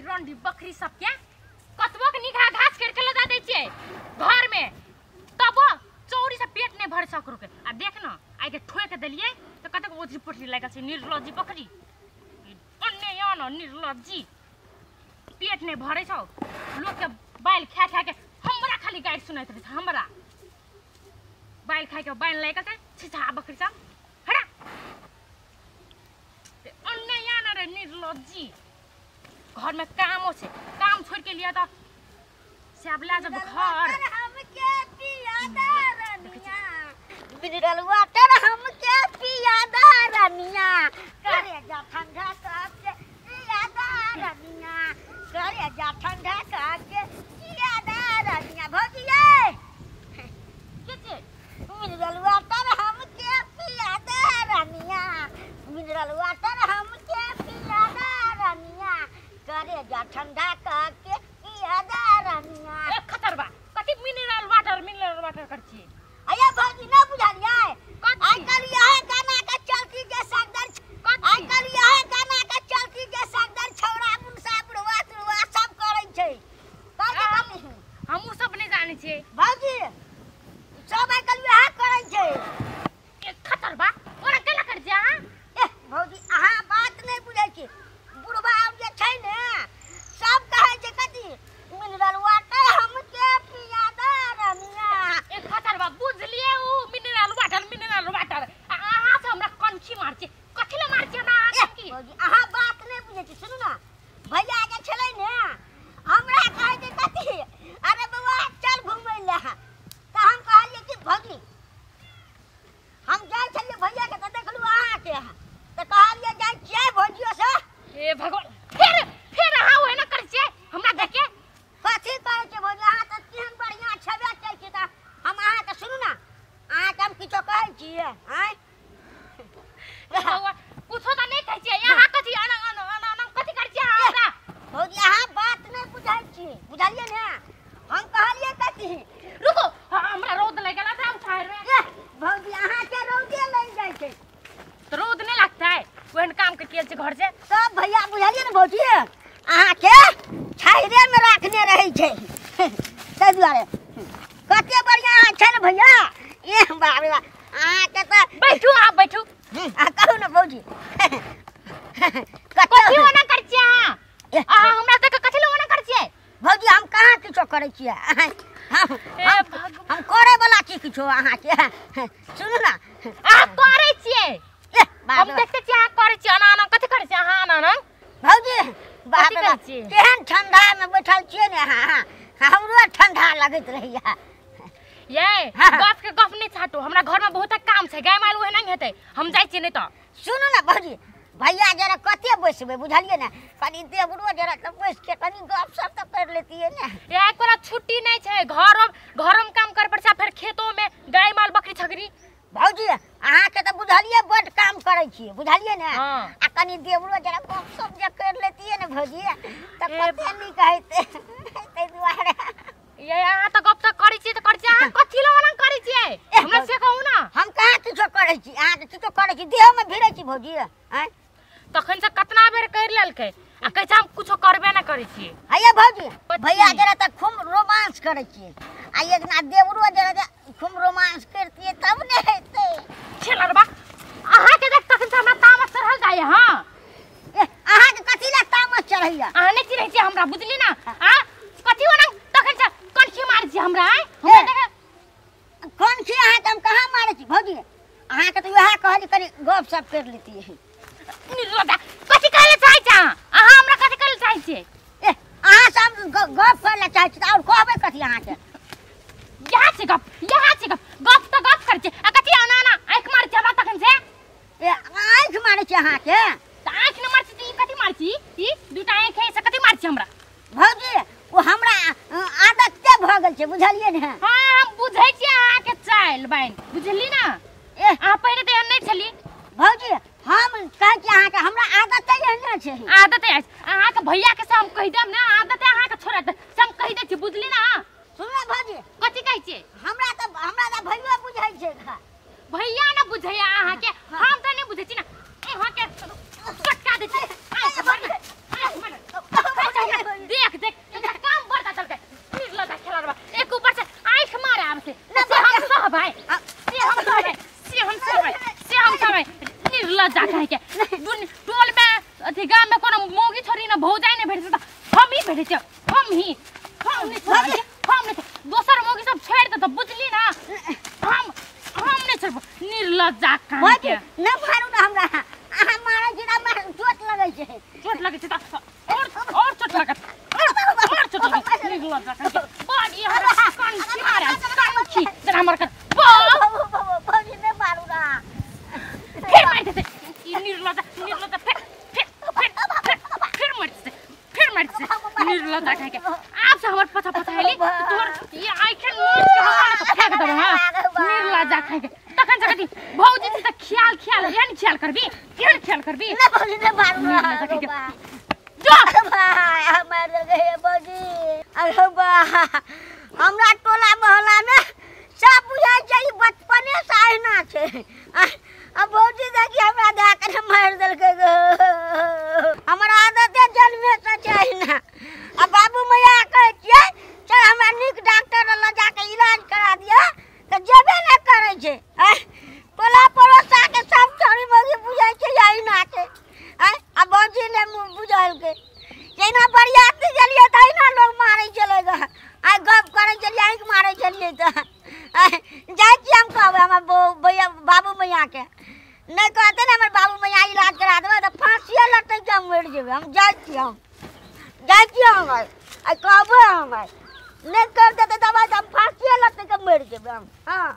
रंडी बकरी सबके कतबो के निघा घास करके लगा दै छियै घर में तब चौरी से पेट नहीं भर सकरो के। आ देख न आइ के ठोक देलियै त कतेक ओझरी पोठरी लागल छै निर्लज्जी बकरी अन्ने या न निर्लज्जी पेट नहीं भरै छौ लोग के बाल खा खा के हमरा खाली गाइड सुनाइत रहै हमरा बाल खाइ के बाल लागल छै छिछा बकरी सब हटा अन्ने या न रे निर्लज्जी। घर में कामो छै काम छोड़ के लिया त स्याबला जब घर हमके पिया दारनिया मिनरल वाटर हमके पिया दारनिया करे जा ठंडा करके पिया दारनिया करे जा ठंडा करके पिया दारनिया। भौजी के छै मिनरल वाटर हमके पिया दारनिया मिनरल वाटर हमके पिया दारनिया करे जा ठंडा करके पिया दारनिया। ए खतरबा कथि मिनरल वाटर कर छी? अये भौजी न बुझलियै आइ काल यह गाना के चलती जे सगदर आइ काल यह गाना के चलती जे सगदर छौड़ा मुनसा बुढ़वा तुड़वा सब करै छै। हमहु सब नहीं जानै छियै भौजी सब आइ काल यह करै छै। ए खतरबा ओना केना कर छी अहाँ? ए भौजी अहाँ बात नहीं बुझै छी बुढ़वा आब जे छै ने सब कहै छै कथी मिनरल वाटर हमके पिया दारनिया। ए खतरबा बुझलियै उ मिनरल वाटर अहाँ से हमरा कंची मार छी कथि ले मार छी हमरा अहाँ की? भौजी अहाँ बात नहीं बुझै छी। सुनू ना भैया के छलै ने हमरा कहै छै कथी अरे बौआ चल घुमै ले त हम कहलियै कि भौजी हम जाइ छलियै भैया के त देखलू अहाँ के त कहलियै जाइ छियै भौजियो से। हे भगवान फेर फेर अहाँ ओहे न करै छियै हमरा देख के कथी करै छियै भौजी? अहाँ त केहन बढ़िआँ छेबे करै छी त हम अहाँके सुनू ना अहाँके हम किछो कहै छियै? आँय कुछो त नहीं कहै छियै अहाँ कथी अना अना अना कथी करै छियै अहाँ हमरा? भौजी अहाँ बात नहीं बुझै छियै बुझलियै ने? हम कहलियै कथी रुको हमरा रौद लागि गेल त उठाय रे। भौजी अहाँके रौदे लागि जाइ छै त रौद नहीं लगतै ओहन काम के केल छै घर से सब भैया बुझलियै ने भौजी अहाँके छाहरे में राखने रहै छै ताहि दुआरे कते बढ़िआँ अहाँ छै ने भैया। ए बाप रे बाप अहाँके त बैठू अहाँ बैठू। अहाँ कहू ने भौजी कथी ओना करै छियै अहाँ? अहाँ हमरा देख के कथी ले ओना करै छियै? भौजी हम कहाँ किछो करै छियै हम करै वाला छी किछो अहाँके? सुनू ना अहाँ करै छियै हम देखते छियै अहाँ करै छियै अना अना कथी करै छियै अहाँ अना अना? भौजी बाप रे केहन ठंडा में बैठल छियै ने अहाँ हमरो ठंडा लगैत रहैया। ये गप के गप नहीं छाटू हमरा घर में बहुत काम छै गाय माल ओहे नहीं हेतै हम जाइ छियै नहीं त। सुनू ना भौजी भैया जरा कते बैसबै बुझलियै ने कनी देवरो जरा त बैस के कनी गप सप त कर लेतियै ने। ये कोरा छुट्टी नहीं छै घर घर में काम कर पर छै फेर खेतो में गाय माल बकरी छकरी। भौजी अहाँ के त बुझलियै बड काम करै छियै बुझलियै ने आ कनी देवरो जरा गप सप जे कर लेतियै ने भौजी त कते नीक हेतै ताहि दुआरे। ये अहाँ त गप त करै छियै त करै छियै अहाँ कथि ले ओना करै छियै हमरा से कहू ना? हम कहाँ किछो करै छी अहाँ के किछो करै छी देह में भिड़ै छी भौजी। आँय तखन से कतना बेर कर लेलकै आ कहै छै हम कुछो करबे ना करै छियै। हैया भौजी भैया जरा त खूब रोमांस करै छियै आ एक ना देवरो जरा खूब रोमांस करतियै तब ने हेतै। छेलरबा अहाँ के देख तखन से हमरा तामस चढ़ल जाय। हां अहाँ के कथि ला तामस चढ़ैया? अहाँ नै चिन्है छियै हमरा बुझली ना? आ कथि ओना तखन से कनखी मारै छी हमरा? हमरा देख कनखी अहाँ के हम कहाँ मारै छी भौजी? अहाँ के त वएह कहली कनी गप सप कर लेतियै। निर्लज्जा कथि कहै ले चाहै छी अहाँ? अहाँ हमरा कथि कहै ले चाहै छियै? ए अहाँ से हम गप करै ले चाहै छी त और कहबै कथि अहाँ के? यहाँ छै गप यहाँ छै गप गप त गप करै छी आ कथि अना अना आँखि मारै छी हमरा तखन से? ए आँखि मारै छी अहाँ के? त आँखि न मारै छी त ई कथि मारै छी? ई दूटा आँखि है से कथि मारै छी हमरा? भौजी ओ हमरा आदत के भ गेल छै बुझलियै ने? हां हम बुझै छी अहाँ के चाइल बाइन बुझली ना? ए अहाँ पहिले त एहन नै छली भौजी। हम कहै छी अहाँ के हमरा आदत एहन छै। आदत है अहाँ के भैया के से हम कहि देम ना आदत है अहाँ के छोड़ा से हम कहि दै छी बुझली ना? सुनू ना भौजी कथि कहै छियै? हमरा त भैया बुझै छै। भैया न बुझैया अहाँ के हम त नै बुझै छी ना अहाँ के पटका दै छी। आँखि मार भौजाई नै भेटै छै त हम ही भेटै छै, हम ही, हम नै छोड़ै छै, हम नै। दोसर मौगी सब छोड़ि देतौ, बुझली ना? हम नै छोड़बौ। निर्लज्जा कान भौजी के। नै मारू ना हमरा, अहाँ मारै छी ना हमरा चोट लगै छै। चोट लगै छै त और चोट लागत, और चोट लागत। निर्लज्जा कान के। बड़ी हमरा कान छी मारै, कान छी जरा हमर कर। भौजी नै मारू ना। फिर मारि देतै ई निर्लज्जा, निर्लज्जा। फिर फिर फिर फिर फिर मारि देतै, फिर मारि देतै निर्लज्जा कान के। आब से हमर पछा पछा हेली तोहर ई आँखि नोच के हमरा के फेंक देबौ। हां, निर्लज्जा कान के। तखन से कथी भौजी त ख्याल ख्याल एहन ख्याल करबी, एहन ख्याल करबी। नै भौजी नै मारू ना। निर्लज्जा कान के। जो मारि देलकै हे भौजी। अरे बा, हमरा टोला मोहल्ला में सब बुझै छै ई बचपने से अहिना छै। आ भौजी देखी हमरा दए के मारि देलकै गो। हमर आदते जन्मे से छै अहिना। आ बाबू मैया कहै छियै चल हमरा नीक डॉक्टर लग जाके इलाज करा दिअ तऽ जेबे नहि करै छै। टोला पड़ोसा के सब छौड़ी मौगी बुझै छै अहिना छै। आ भौजी नहि बुझलकै। जहिना बरियाती गेलियै तहिना लोग मारै छलै ग। आइ गप करै छलियै, आँखि मारै छलियै तऽ जाइ छी हम कहबै हमर भैया बाबू मैयाके। नहि कहतै ने हमर बाबू मैया इलाज करा देबै तऽ फाँसिए लटकि कऽ हम मरि जेबै। हम जाइ छी, हम जाइ छी, हम आइ कहबै, हम आइ नहि करि देतै दबाइ तऽ हम फाँसिए लटकि कऽ मरि जेबै हम। हँ।